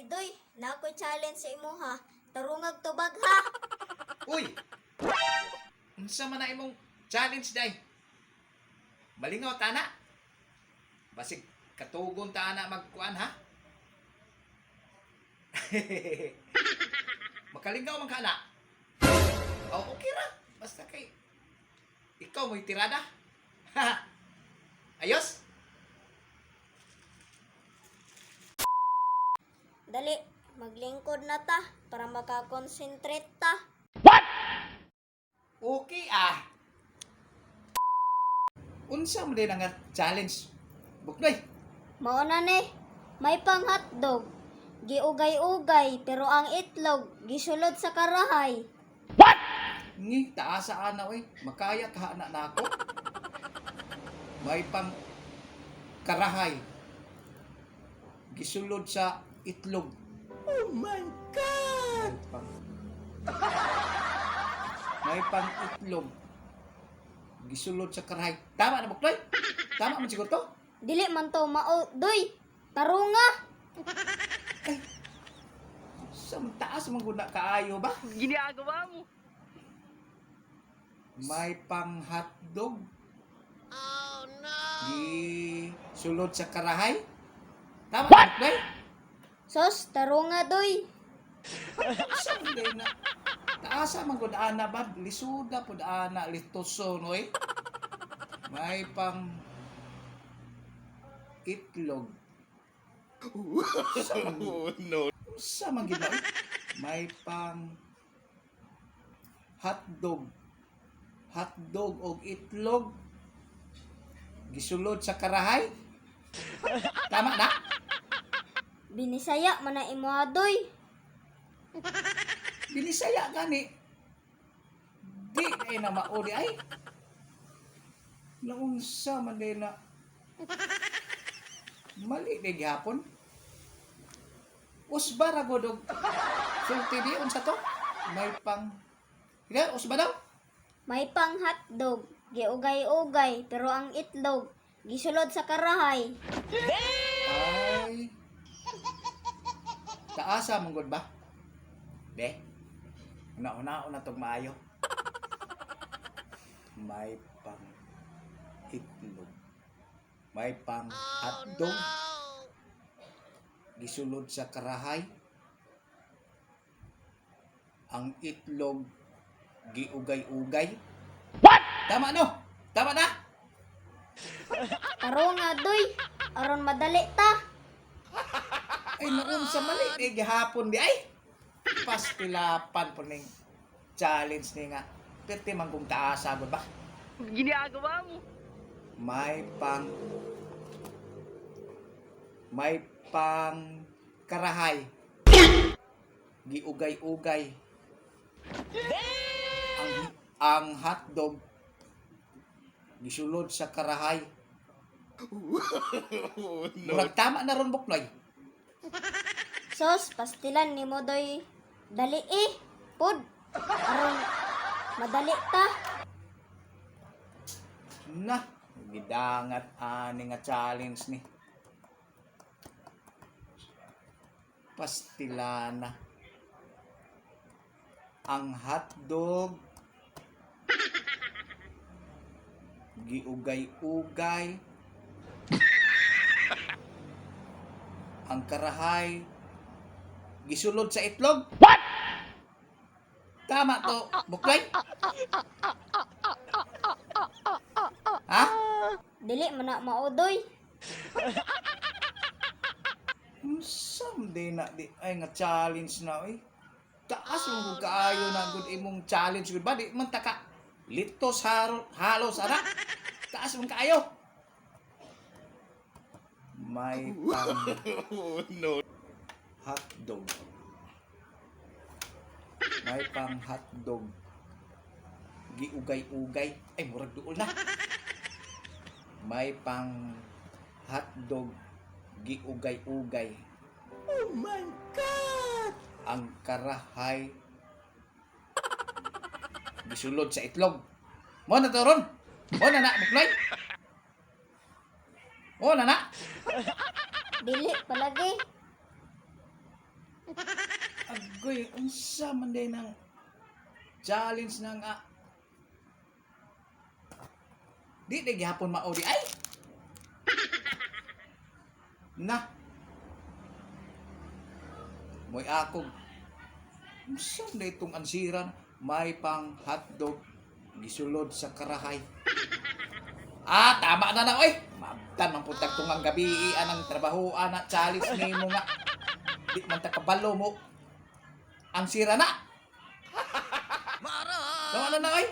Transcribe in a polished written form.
Uy, doy, naa ko'y challenge sa imuha. Tarungag tubag ha. Uy! Unsa man na imong challenge day? Malingaw tana. Basig katugon ta ana magkuan ha. Makalingaw man ka ana. Oh, okay ra. Basta kay ikaw mo'y tirada. Ayos? Dali, maglingkod na ta para makakonsentrate ta. Okay ah. Unsa man din ang challenge? Buknoy. Mao na ni, may pang hotdog. Giugay-ugay pero ang itlog gisulod sa karahay. Ngi, taasa ana oy. Makaya ka ana nako. May pang karahay. Gisulod sa itlog. Oh my God! May pang itlog. Gisulod sa karahay. Tama na bukloy? Tama man siguro to? Dili man to mao, doy. Tarunga. Ay, sa taas man gud na kaayo ba? Ginagawa mo. May pang hotdog. Oh no. Gisulod sa karahay. Tama ba? Bukloy? Sos, tarunga doy. Sa hindi na. Taasa man gud ana ba? Lisuda pud ana lituson oy. May pang itlog. Sa man, No. sa man gid na, oy? May pang hotdog. Hotdog og itlog gisulod sa karahay. Tama na? Binisaya man na imuha doy. Binisaya gani. Di ay na mauli ay. Naunsa man din na. Mali di gihapon. Usba ra gud og sulti di unsa to? May pang Ika, usba daw? May pang hotdog, giugay-ugay pero ang itlog gisulod sa karahay. Ay. Taasa man gud ba? Be. Una-una una tog maayo. May pang itlog. May pang hotdog. Gisulod sa karahay. Ang itlog giugay-ugay. What? Tama no? Tama na? Tarunga doy, aron madali ta. Ay, naun sa mali. Eh, gihapon di ay. Pastilapan po ning challenge ni nga. Pwede man kung taasa ba ba? Ginagawa mo. May pang karahay. Giugay-ugay. Ang hotdog gisulod sa karahay. No. Murag tama na ron buknoy. Sos, pastilan nimo doy. Dali eh, pod. Aron madali ta. Na, gidangat ani nga challenge ni. Pastilana. Ang hotdog giugay-ugay. Ang karahay gisulod sa itlog. What? Tama to, buklay. Ha? Dili man na mao doy. Unsa man di na di ay nga challenge na oy. Taas mo gud kaayo na gud imong challenge gud ba di man ta ka litos haro, halos ara. Taas mo kaayo. May pang No. hotdog. May pang hotdog. Giugay-ugay. Ay, murag duol na. May pang hotdog. Giugay-ugay. Oh my God! Ang karahay. Gisulod sa itlog. Mo na to ron. Mo na na, bukloy. Mo na na. Dili palagi. Goy, unsa man day nang challenge na nga. Di di gihapon mao di ay. Na. Moy akog. Unsa man day itong ansiran may pang hotdog gisulod sa karahay. Ah, tama na na oy. Maabtan man pud tag tungang gabi anang trabaho ana challenge nimo nga. Di man ta kabalo mo. Ang sira na. Tama na na oy.